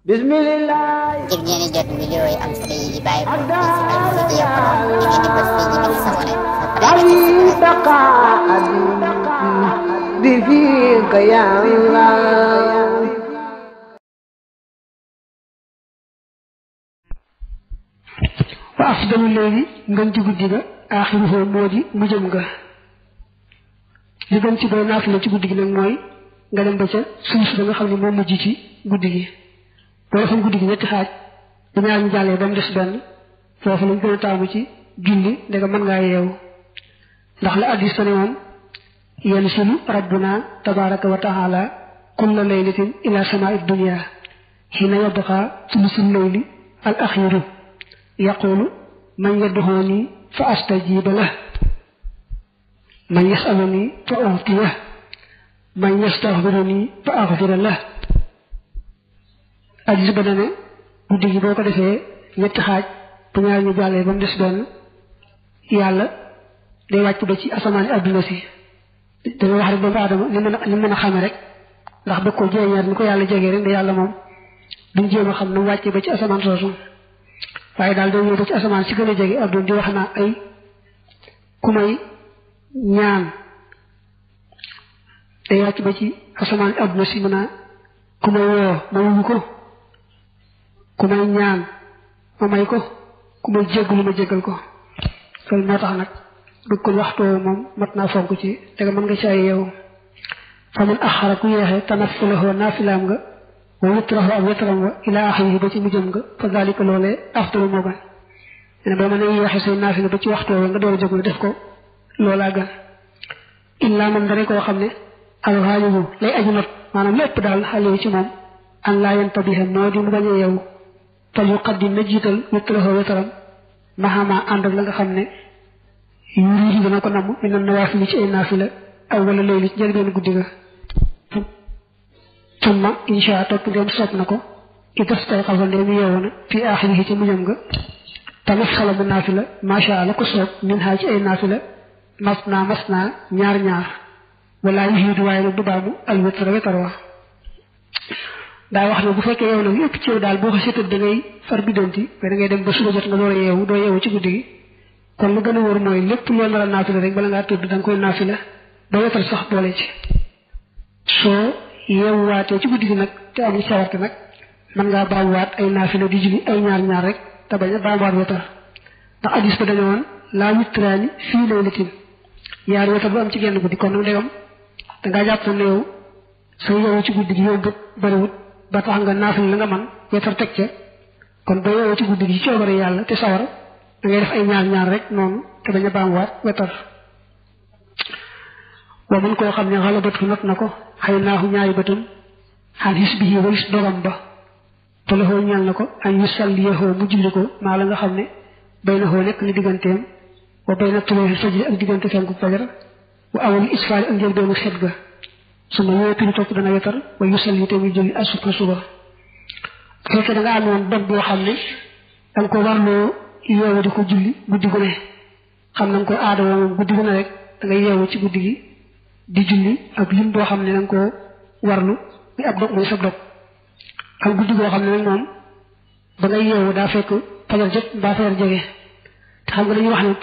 Bismillah. ngir ngeen di jot vidéo yi am solo yi bàyyi ko ci Al-Mouridiyyah Pro da ngeen di bës fii ñu bind s'abonné بفيك يا الله وأفضل الليل ngën ci guddi ga aaxiruhu moo di mujjëm ga li gën ci booy naafila ci guddi gi nag mooy nga dem ba ca suuf ba nga xam ne moo mujj ci guddi gi boo defoon guddi gi ñetti xaaj bu ñaar ñu jàllee ba mu des benn foofu lañ gën a taamu ci julli ndega mën ngaa yeewu ndax la addis ta ne moom yanzilu rabbuna tabaraka wa taala kulla laylatin ila samaa'i dunya hina yabqa thulusul layli al axiru yaqulu man yad'uni fa astajiba lah man yasaluni fa u'tiyah man yastaghfiruni fa aghfir lah addis ba dane guddi gi boo ko defee ñetti xaaj bu ñaar ñu jàllee ba mu des benn yàlla day wàcc ba ci asamaan adduna si dañoo wax rek doomu aadama li mën a xame rek ndax bëgg ko jeeñaat ni ko yàlla jegee rek da yàlla moom duñ jéem a xam nu wàccee ba ci asamaan soosu waaye daal day ñëw ba ci asamaan si gën a jege adduna di wax naa ay ku may ñaan day wàcc ba ci asamaan adduna si mën a ku may woo ma wuyu ko ku may ñaan ma may ko ku may jéggalu ma jéggal ko loolu moo tax nag bëgg ko waxtoo moom mat naa fonk ci te nga mën nga ci ay yow fa man axara ku yeexee tanaffulahu naafilaam nga wa witrahu ak witram wa ilaa axirihi ba ci mujjëm nga fa zalika loolee afdalu moo gën ne boo mën a yeexe say naafila ba ci waxtoo nga door a jóg def ko loolaa gën illaa man dara koo xam ne alxaalibu lay aju not maanaam lépp daal xale ci moom an laa yantabiha moo di mu bañ a yeewu fal yuqaddim na jiital witrahu witram maxamaa ànd ak la nga xam ne yuriidu dana ko namm mi nan nawaafili ci ay naafila aw wala layli ci njëlbeen guddi ga tumma insha topp ndem sopp na ko idastay xasa ndem yeewu na fii aaxirihi ci mujjam ga tamit xala mu naafila macha allah ko soob min haa ci ay naafila mas naa ñaar wala yuhiidu waaye nag du baamu al witra wetar wa daa wax ne bu fekkee yow nag yëpp ci yow daal boo ko seetat da ngay far biddanti mais da ngay dem ba suba jot nga door a yeewu doo yeewu ci guddi gi kon lu gën a wóor mooy lépp loo nar a naafila rek bala ngaa tëdd da nga koy naafila ba wetal sax boole ci soo yeewuwaatee ci guddi gi nag te amul sawarte nag mën ngaa baamuwaat ay naafila di julli ay ñaar rek te bañ a baamuwaat wetar ndax addis ba dañu woon laa witraani fii laylatin ñaari wetar bu am ci genn guddi kon nag ndegam da ngaa jàpp ne yow soo yeewu ci guddi gi yow bariwut ba tax nga naafila la nga man wetar teg ca kon boo yeewoo ci guddi gi ci coobare yàlla te sawar da ngay def ay ñaar rek noonu te bañ a baamuwaat wetar wa mën koo xam ne xalabatu not na ko xëy naaxu ñaari bëtam xan xis bi walis dogam ba te la xoo ñeel na ko añ yu salliyahoo mu julli ko maa la nga xam ne bay na xoo nekk ni digganteem wa bay na tulooxi fajri ak diggante fenku fajar wa awal isfaari ak njël beenu xet ga su ma yowee pili topp dana wetar wa yu salli te muy julli asuba suba bu fekkee da nga amoon dog boo xam ne da nga ko warloo yeewu di ko julli guddi gu ne xam na nga ko aada woo moom guddi gu ne rek da ngay yeewu ci guddi gi di julli ak lim boo xam ne da nga ko warlu muy ab dog muy sab dog ak guddi goo xam ne nag moom ba ngay yeewu daa fekk fajar jot mbaa fajar jege te xam nga dañuy wax ne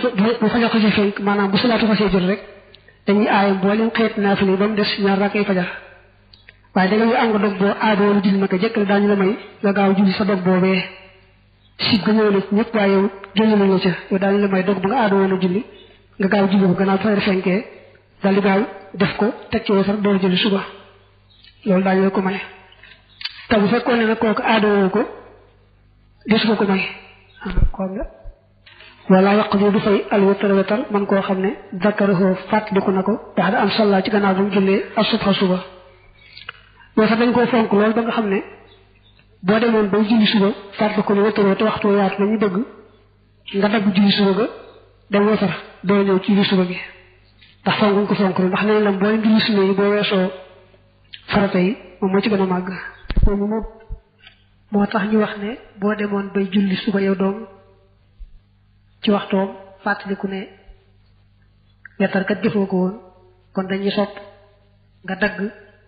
bu fajar xasee fenk maanaam bu salaatu xasee jot rek dañuy aaye mboolem xeet naafile ba mu des ñaar rakkay fajar waaye da nga am nga dog boo aada wala julli naka jëkk daañu la may nga gaaw julli sa dog boobee si ga ñëw na ñëpp waaye yow génn nañ la ca yow daañu la may dog bu nga aada woon a julli nga gaaw julli ko gannaaw fajar fenkee daal di gaaw def ko teg ci weesar door julli suba loolu daañu la ko may te bu fekkoon ne nag kooku aada woo ko des ko may kon la wala yaqdi du fay al wetar wetar man koo xam ne zakarahu fàttaliku na ko wax da am salla ci gannaaw ba mu jullee asubha suba wetar dañ koo fonk loolu ba nga xam ne boo demoon bay julli suba fàttaliku ne wetaroo te waxtu yaatu la ñu bëgg nga dagg julli suba ga dem wetar doo ñëw ci julli suba gi ndax fonk ko fonk ndax nee na boo julli suba yi boo weesoo farata yi moom moo ci gën a màgg moo tax ñu wax ne boo demoon bay julli suba yow doom ci waxtoom fàttaliku ne wetar kat defoo ko woon kon dañuy sopp nga dagg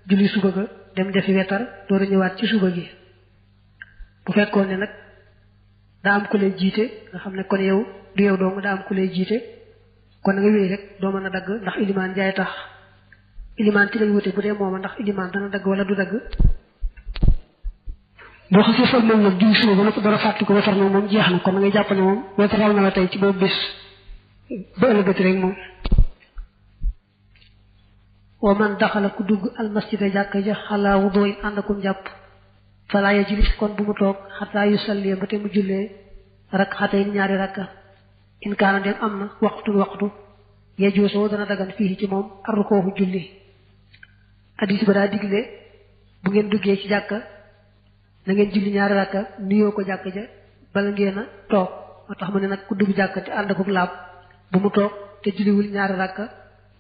julli suba ga dem defi wetar door a ñëwaat ci suba gi bu fekkoon ne nag daa am ku lay jiite nga xam ne kon yow du yow dong daa am ku lay jiite kon nga wéy rek doo mën a dagg ndax ilimaan jaay tax ilimaan ci lañ wute bu dee mooma ndax ilimaan dana dagg wala du dagg boo xasee sol moom nag julli suba ba noppi dara fàttali ko wetar moom jeex na kon ngay jàpp ne moom wetaral na la tey ci boobu bés ba ëllëgati rek moom wa man daxala ku dugg almasjida jàkka ja xalaa wudooyin ànd akum jàpp falaa yajlis kon bu mu toog xataa yu salli ba te mu jullee rak xatay ñaari rakka in kaana dem am na waxtu yejoosoo dana dagan fii ci moom arrukoofu julli hadiis ba daa digle bu ngeen duggee ci jàkka na ngeen julli ñaari rakka nuyoo ko jàkk ja bala ngeen a toog moo tax mu ne nag ku dugg jàkk te ànd akuk laab bu mu toog te julliwul ñaari rakka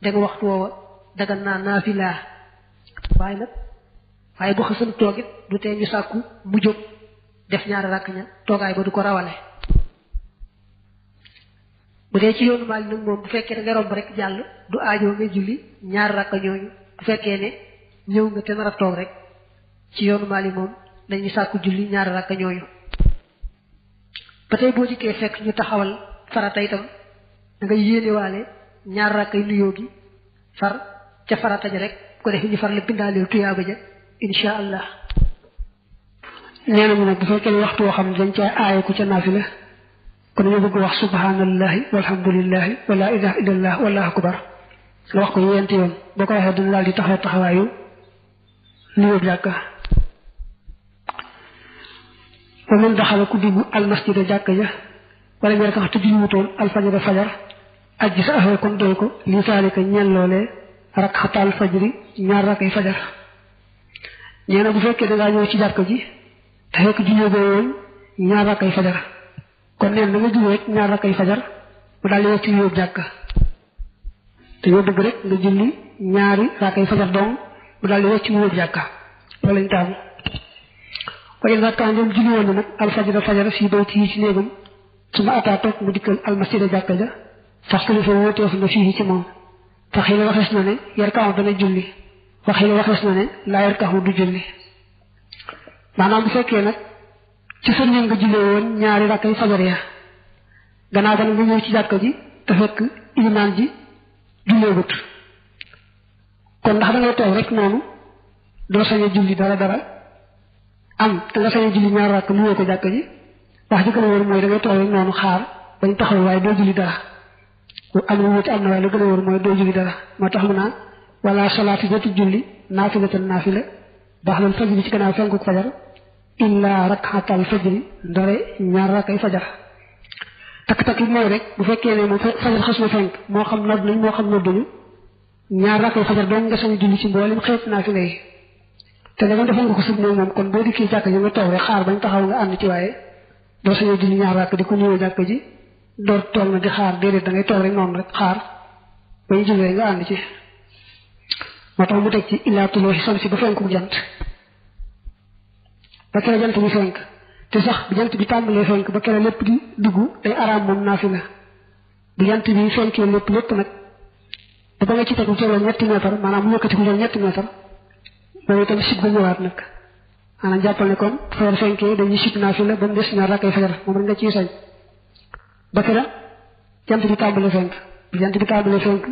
danga waxtu woowa dagan naa naafilaa waaye bu xasan toog it du tee ñu sàkku mu jóg def ñaari rakk ña toogaay ba du ko rawale bu dee ci yoonu Maalik nag moom bu fekkee da nga romb rek jàll du aajoo nga julli ñaari rakka ñooñu bu fekkee ne ñëw nga te nar a toog rek ci yoonu Maalik moom dañuy sàkku julli ñaari rakka ñooñu ba tey boo dikkee fekk ñu taxawal farata itam da nga yéenewaale ñaari rakka yu nuyoo gi far ca farata ja rek ko def ñu far la bindaaleel tuyaaba ja insha allah nee nañu nag bu fekkee ne waxtu woo xam ne dañ caa aaye ku ca naafila kon dañoo bëgg wax subhanallahi walhamdulillahi wala ilaha illallah wallahu akbar nga wax ko yenti yoon boo ko waxee dina daal di taxaw taxawaayu nuyoo jàkka wa man daxala ku dugg almasjida jàkka ja wala nga rek wax te julli wutoon alfajara fajar ajji sa axee kon doy ko li saalika ñeel loolee rakxatal fajri ñaar rakkay fajar nee na bu fekkee da ngaa ñëw ci jàkka ji te fekk julli boo woon ñaar rakkay fajar kon neen da nga julli rek ñaar rakkay fajar mu daal di wecc nuyoo jàkka te ñoo bëgg rek nga julli ñaari rakkay fajar dong mu daal di wecc nuyoo jàkka loolu lañ taamu waaye nag kaa ñoom julli woon na nag alfajara fajar fii bayti yi ci néegam su ma ataa toog mu dikkal almasjida jàkka ja sax kilifa wóoteef na fii ci moom tax yi la waxees na ne yar kaaw dana julli wax yi la waxees na ne laa yar kaaw du julli maanaam bu fekkee nag ci sa néeg nga jullee woon ñaari rakkay fajar ya gannaaw ba nga ñëw ci jàkka ji te fekk ilimaan ji julleegut kon ndax da ngay toog rek noonu doo sañ a julli dara am te nga sañ a julli ñaari rakk nuyoo ko jàkka ji wax ji gën a wóor mooy da ngay toog rek noonu xaar bañ taxaw waaye doo julli dara am na wuute am na waaye la gën a wóor mooy doo julli dara moo tax mu naan wala salaati joti julli naafilatan naafila ba'dal fajri ci gannaaw fenkuk fajar illa rak'atal fajri ndare ñaar rakkay fajar takk-takk yi mooy rek bu fekkee ne moom fajar xas na fenk moo xam nodd nañ moo xam nodduñu ñaar rakkay fajar doon nga sañ julli ci mboolem xeet naafila yi te da nga defoon nga ko sub moom kon boo dikkee jàkk ji nga toog rek xaar bañ taxaw nga ànd ci waaye doo sañoo julli ñaar rakk di ko nuyoo jàkk ji door toog na di xaar déedéet da ngay toog rek noonu rek xaar bañ jullee nga ànd ci moo tax mu teg ci illaa tuloo samsi ba fenku jant ba kere jant bi fenk te sax bu jant bi tàmbalee fenk ba kere lépp di dugg day araam moom naafila bu jant bi fenkee lépp nag te ba nga ci teg lu tolloo ñetti meetar maanaam mu yëkkati ku jël ñetti meetar loolu itam sib ga ñëwaat nag maanaam jàppal ne kon fajar fenkee dañuy sib naafila ba mu des ñaar rakkay fajar moom rek nga ciy sañ ba kere jant bi tàmbalee fenk bu jant bi tàmbalee fenk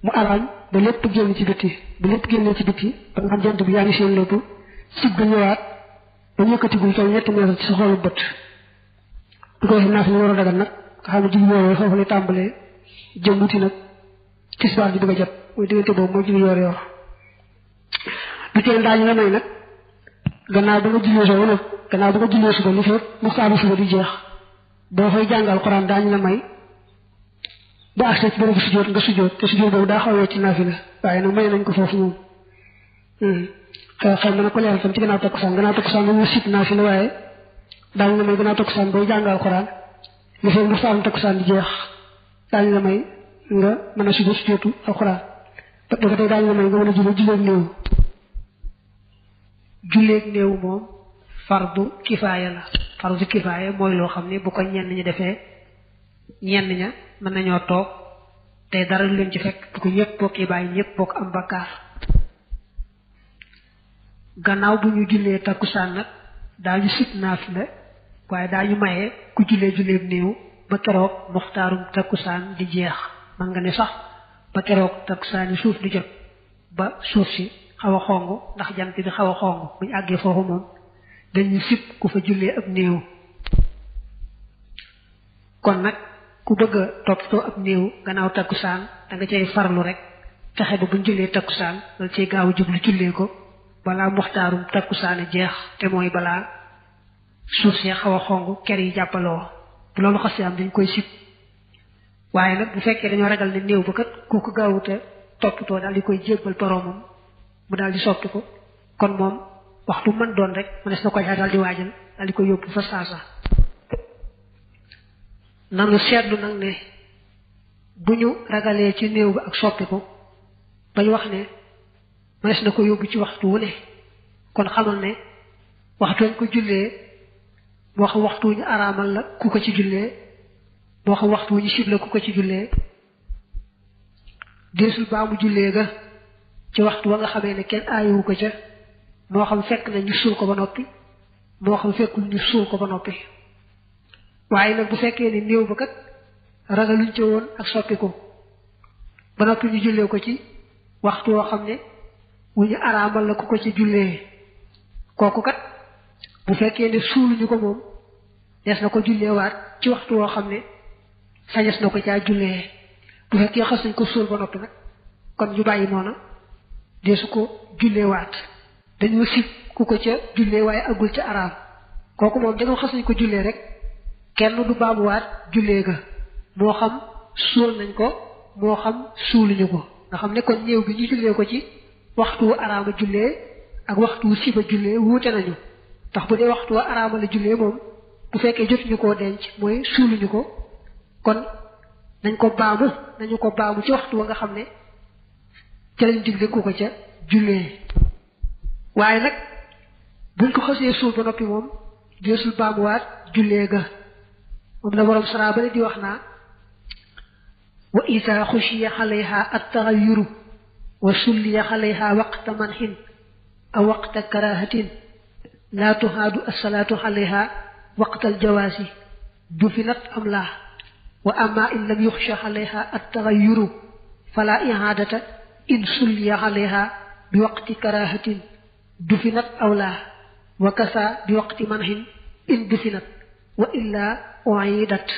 mu araam ba lépp génn ci bitti bu lépp génnee ci bitti ba nga xam jant bi yaa ngi seen lépp sib ga ñëwaat ba ñu yëkkatigul toll ñetti meetar ci sa xoolu bët bu ko waxee naafila war a dagal nag nga xam ne julli yoor foofu lay tàmbalee jëm wuti nag tisbaar bi bëgg a jot muy diggante boobu mooy julli yoor du tee daañu la may nag gannaaw ba nga jullee soo nag gannaaw ba nga jullee suba li fekk muxtaaru suba di jeex boo fay jàngal Alxuraan daañu la may bu agsee ci bërëbu sujjóot nga sujjóot te sujjóot boobu daa xawee ci naafila waaye nag may nañ ko foofu moom xëy na ko leeral tam ci gannaaw takkusaan nga ñu sit naafila waaye daañu la may gannaaw takkusaan booy jàngal Alxuraan li fekk muxtaaru takkusaan di jeex daañu la may nga mën a sujjóotu Alxuraan ba tey daañu la may nga mën a julleeg néew moom fardu kifaaya la fardu kifaaya mooy loo xam ne bu ko ñenn ñi defee ñenn ña mën nañoo toog te dara lu leen ci fekk bu ko ñëpp bokki bàyyi ñëpp bokk am bakkaar gannaaw bu ñu jullee takkusaan nag daañu sib naafila waaye daañu maye ku julleeb néew ba keroog muxtaarum takkusaan di jeex man nga ne sax ba keroog takkusaani suuf di jot ba suuf si xaw a xong ndax jant bi xaw a xong bu ñu àggee foofu moom dañu sib ku fa jullee ab néew kon nag ku bëgg a toppatoo ab néew gannaaw takkusaan da nga cay farlu rek fexe ba buñ jullee takkusaan dal cay gaaw a jublu jullee ko balaa muxtaarum takkusaani jeex te mooy balaa suuf si xaw a xong ker yi jàppaloo bu loolu xasee am dañ koy sib waaye nag bu fekkee dañoo ragal ne néew ba kat ku ko gaawuta toppatoo daal di koy jébbal boroomam mu daal di soppi ko kon moom waxtu mën doon rek mënees na koy daal di waajal daal di koy yóbbu fa saasa nanu seetlu nag ne bu ñu ragalee ci néew ba ak soppi ko bañ wax ne mënees na ko yóbbu ci waxtu wu ne kon xamal ne waxtu wañ ko jullee moo xam waxtu wu ñu araamal la ku ko ci jullee moo xam waxtu wu ñu sib la ku ko ci jullee deesul baa mu jullee ga ci waxtu wa nga xamee ne kenn aayewu ko ca moo xam fekk na ñu suul ko ba noppi moo xam fekkul ñu suul ko ba noppi waaye nag bu fekkee ne néew ba kat ragaluñ ca woon ak soppi ko ba noppi ñu jullee ko ci waxtu woo xam ne wu ñu araamal la ku ko ci jullee kooku kat bu fekkee ne suuluñu ko moom des na ko julleewaat ci waxtu woo xam ne sañes na ko caa jullee bu fekkee xas nañ ko suul ba noppi nag kon ñu bàyyi noona deesu ko julleewaat dañoo sib ku ko ca jullee waaye agul ca araam kooku moom dañoo xas nañ ko jullee rek kenn du baamuwaat jullee ga moo xam suul nañ ko moo xam suuluñu ko nga xam ne kon néew bi ñu jullee ko ci waxtu wu araama jullee ak waxtu wu siba jullee wuute nañu ndax bu dee waxtu wa araama la jullee moom bu fekkee jotuñu koo denc mooy suuluñu ko kon nañu ko baamu ci waxtu wa nga xam ne ca lañ digle ku ko ca jullee waaye nag buñ ko xasee suul ba noppi moom deesul baamuwaat jullee ga moom la borom sara bale di wax naa wa isa xushiya alayha at-taghayyuru wa sulliya alayha waqta manhin aw waqta karahatin la tuhaadu as-salatu alayha waqta al-jawazi dufinat am la wa amma in lam yukhsha alayha at-taghayyuru fala i'adata in sulliya alayha bi waqti karahatin dufinat aw la wa kasa bi waqti manhin in dufinat wa illa u'idat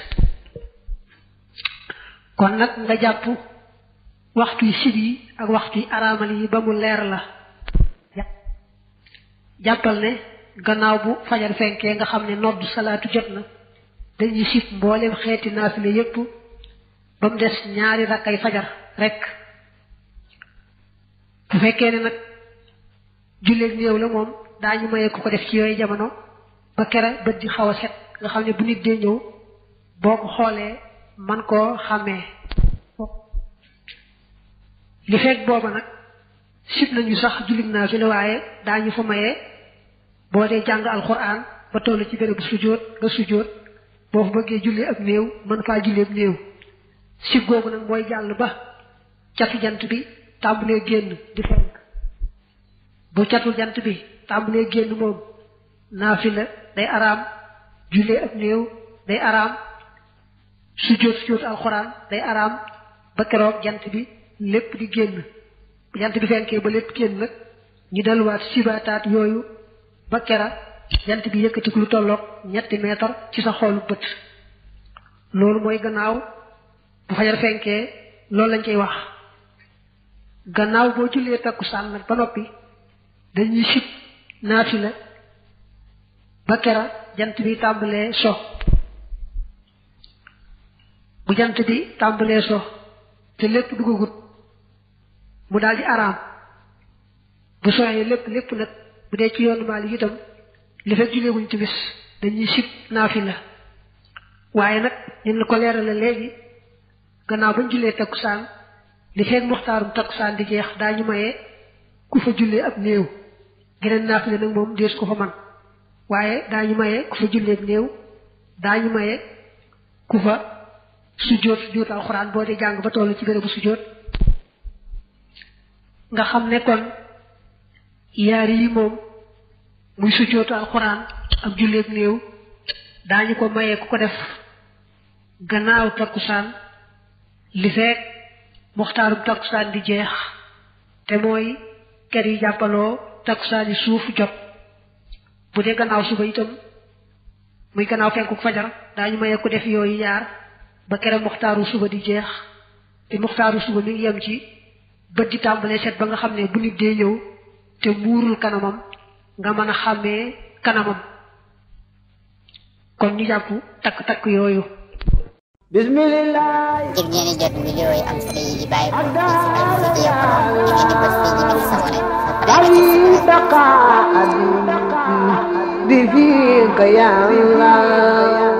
kon nag nga jàpp waxtu yi sib yi ak waxtu yi araamal yi ba mu leer la jàppal ne gannaaw bu fajar fenkee nga xam ne noddu salaatu jot na dañuy sib mboolem xeeti naafile yépp ba mu des ñaari rakkay fajar rek bu fekkee ne nag julleeg néew la moom daañu maye ku ko def ci yooyu jamono ba kera bët di xaw a set nga xam ne bu nit dee ñëw boo ko xoolee man koo xàmmee li fekk booba nag sib nañu sax jullit naafila waaye daañu fa maye boo dee jàng alxuraan ba toll ci bérébu sujjóot nga sujjóot boo fa bëggee jullee ak néew mën faa jullee ak néew sib googu nag mooy jàll ba catu jant bi tàmbalee génn di fenk bu catul jant bi tàmbalee génn moom naafila day araam jullee ak néew day araam sujjóot alxuraan day araam ba keroog jant bi lépp di génn bu jant bi fenkee ba lépp génn nag ñu delluwaat sibaataat yooyu ba kera jant bi yëkkatiku lu tolloog 3 meetar ci sa xoolu bët loolu mooy gannaaw bu fajar fenkee loolu lañ koy wax gannaaw boo jullee takkusaan nag ba noppi dañuy sib naafila ba kera jant bi tàmbalee so bu jant bi tàmbalee so te lépp dugagut mu daal di araam bu soxee lépp nag bu dee ci yoonu Maalik itam li fekk julleeguñ timis dañuy sib naafila waaye nag ñun la ko leerale léegi gannaaw bañ jullee takkusaan li fekk muxtaarum takkusaan di jeex daañu maye ku fa jullee ab néew geneen naafila nag moom dees ko fa man waaye daañu maye ku fa jullee ab néew daañu maye ku fa sujjóot alxuraan boo dee jàng ba toll ci bérébu sujjóot nga xam ne kon yaar yi moom muy sujjóotu alxuraan ak julleeg néew daañu ko mayee ku ko def gannaaw takkusaan li fekk muxtaarum takkusaan di jeex te mooy kër yi jàppaloo takkusaan yi suuf jot bu dee gannaaw suba itam muy gannaaw fenku fajar daañu mayee ku def yooyu ñaar ba kere muxtaaru suba di jeex te muxtaaru suba mi ngi yem ci bët di tàmbalee set ba nga xam ne bu nit dee ñëw te muurul kanamam nga mën a xàmmee kanamam kon ñu jàpp takk-takk yooyu bismillah ngir ngeen di jot vidéo yi am solo yi di bàyyi ko ci As-Samadiyya Pro ngeen di bës fii ñu bind s'abonné bi fiika ya Allah